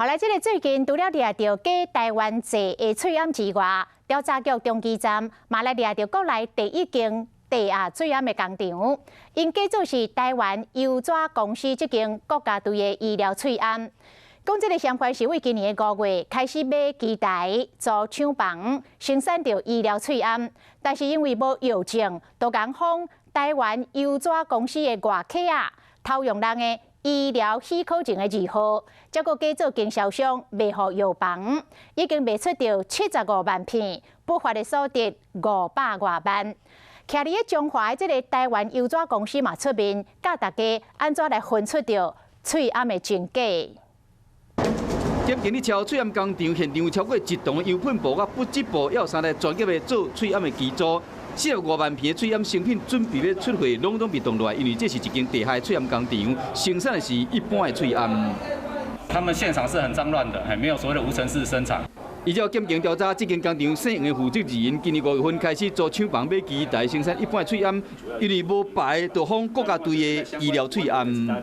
好來，這个最近除了掠著假台灣製的喙罨之外，調查局中基站嘛來掠著國內第一間地下喙罨的工廠，𪜶假做是台灣優紙公司這間國家隊的醫療喙罨。講這个嫌犯是為今年的5月開始買機台租廠房生產著醫療喙罨，但是因為無藥證，都共仿台灣優紙公司的外殼仔，偷用人的醫療許可證的字號，才閣假做經銷商賣予藥房，已經賣出著75萬片，不法的所得500外萬。徛佇咧彰化的這个台灣優紙公司嘛出面教大家按怎來分出著喙罨的真假。檢警咧抄喙罨工廠，現場有超過一棟的油噴布佮不織布，猶有三台專業的做喙罨的機組。45萬片的喙罨成品準備欲出貨，攏總被擋落來，因為這是一間地下的喙罨工廠，生產的是一般的喙罨。他們現場是很髒亂的，沒有所謂的無塵室生產。依照檢警調查，這間工廠姓黃的負責人，今年5月份開始租廠房買機台生產一般的喙罨，因為無牌就仿國家隊的醫療喙罨。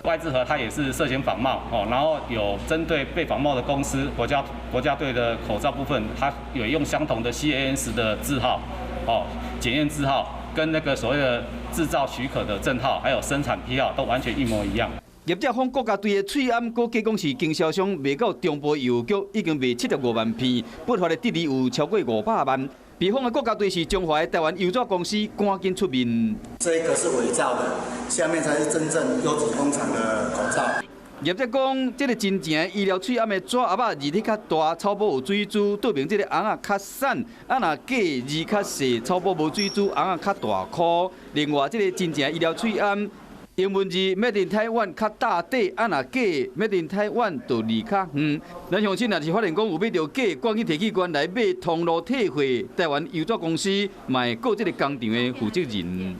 外置盒它也是涉嫌仿冒，哦，然後有針對被仿冒的公司國家隊的口罩部分，它有用相同的 CAS 的字號，哦，檢驗字號跟那個所謂的製造許可的證號，還有生產批號都完全一模一樣。業者仿國家隊的喙罨，閣假講是經銷商賣到中部藥局，已經賣75萬片，不法的得利有超過500萬。被仿的國家隊是彰化的台灣優紙公司，趕緊出面。這個是偽造的，下面才是真正優紙工廠的口罩。業者講，這个真正的醫療喙罨的紙盒仔字體較大，草埔有水珠，證明這个尪仔較瘦。啊，若假字較細，草埔無水珠，尪仔較大顆。另外，這个真正醫療喙罨英文字 Made in Taiwan 較大塊，啊若假 Made in Taiwan 就離較遠。咱鄉親若是發現講有買著假，趕緊提去關來買通路退貨。台灣優紙公司嘛會告這个工廠的負責人。